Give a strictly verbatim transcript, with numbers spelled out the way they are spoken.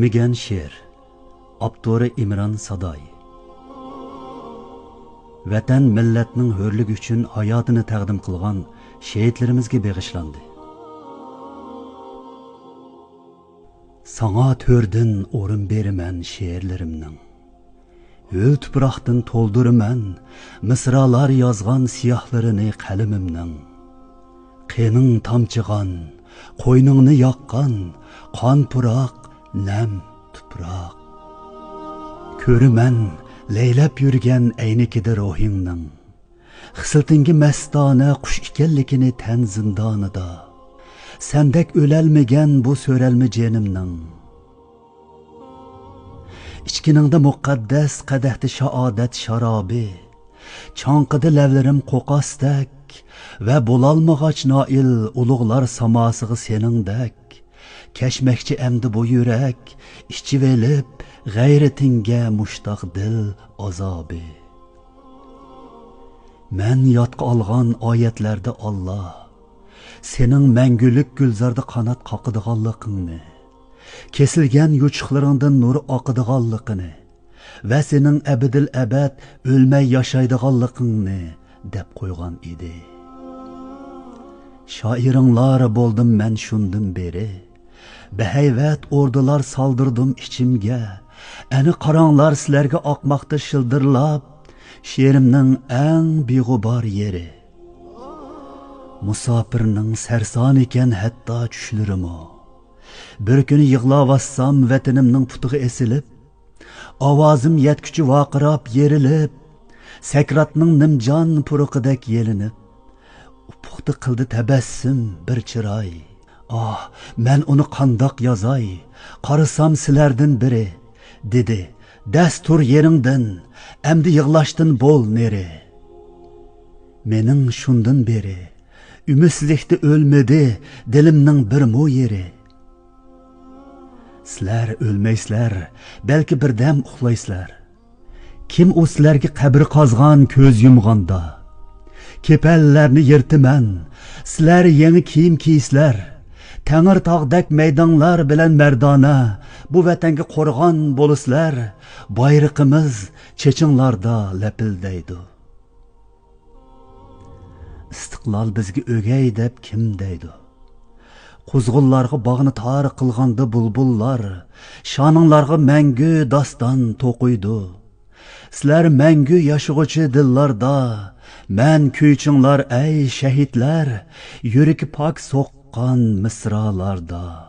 مىگەن شېئىر. ئاپتورى ئىمران ساداي. ۋەتەن، مىللەتنىڭ ھۆرلۈكى ئۈچۈن ھاياتىنى تەقدىم قىلغان شېھىتلىرىمىزگە بېغىشلاندى. ساڭا تۆردىن ئورۇن بېرىمەن شېئىرلىرىمنىڭ. ھۆل تۇپراقتىن تولدۇرىمەن مىسرالار يازغان سىياھلىرىنى قەلىمىمنىڭ. قېنىڭ تامچىغان، قوينۇڭنى ياققان قان پۇراق، نەم تۇپراق. كۆرىمەن لەيلەپ يۈرگەن ئەينىكىدە روھىڭنىڭ. خىسلىتىڭگە مەستانە قۇش ئىكەنلىكىنى تەن زىندانىدا. سەندەك ئۆلەلمىگەن بۇ سۆرەلمە جېنىمنىڭ. ئىچكىنىڭدە مۇقەددەس قەدەھتە شائادەت شارابى. چاڭقىدى لەۋلىرىم قوقاستەك ۋە بولالمىغاچ نائىل ئۇلۇغلار ساماسىغا سېنىڭدەك. كەچمەكچى ئەمدى بۇ يۈرەك، ئىچىۋېلىپ غەيرىتىڭگە مۇشتاق دىل ئازابى. مەن يادقا ئالغان ئايەتلەردە ئاللا، سېنىڭ مەڭگۈلۈك گۈلزاردا قانات قاقىدىغانلىقىڭنى، كېسىلگەن يوچۇقلىرىڭدىن نۇر ئاقىدىغانلىقىنى ۋە سېنىڭ ئەبەدىل ئەبەد ئۆلمەي ياشايدىغانلىقىڭنى دەپ قويغان ئىدى. شائىرىڭلار بولدۇم مەن شۇندىن بېرى، بەھەيۋەت ئوردىلار سالدۇردۇم ئىچىمگە. ئەنە قاراڭلار سىلەرگە ئاقماقتا شىلدىرلاپ، شېئىرىمنىڭ ئەڭ بىغۇبار يېرى. مۇساپىرنىڭ سەرسانىكەن ھەتتا چۈشلىرىمۇ. بىر كۈنى يىغلاۋاتسام ۋەتىنىمنىڭ پۇتىغا ئېسىلىپ، ئاۋازىم يەتكۈچە ۋارقىراپ يېرىلىپ، سەكراتنىڭ نىمجان پۇرىقىدەك يېلىنىپ، ئۇپۇقتا قىلدى تەبەسسۇم بىر چىراي. ئاھ، مەن ئۇنى قانداق يازاي؟ قارىسام سىلەردىن بىرى، دېدى، دەس تۇر يېرىڭدىن، ئەمدى يىغلاشتىن بول نېرى. مېنىڭ شۇندىن بېرى ئۈمىدسىزلىكتە ئۆلمىدى دىلىمنىڭ بىرمۇ يېرى. سىلەر ئۆلمەيسىلەر، بەلكى بىردەم ئۇخلايسىلەر. كىم ئۇ سىلەرگە قەبرە قازغان كۆز يۇمغاندا؟ كېپەنلەرنى يىرتىمەن، سىلەر يېڭى كىيىم كىيسىلەر. تەڭرىتاغدەك مەيداڭلار بىلەن مەردانە بۇ ۋەتەنگە قورغان بولىسىلەر. بايرىقىمىز چېچىڭلاردا لەپىلدەيدۇ. ئىستىقلال بىزگە ئۆگەي دەپ كىم دەيدۇ؟ قۇزغۇنلارغا باغنى تار قىلغاندا بۇلبۇللار، شانىڭلارغا مەڭگۈ داستان توقۇيدۇ. سىلەر مەڭگۈ ياشىغۇچى دىللاردا، مەن كۈيچىڭلار ئەي شەھىدلەر، يۈرىكى پاك سوققان مىسرالاردا.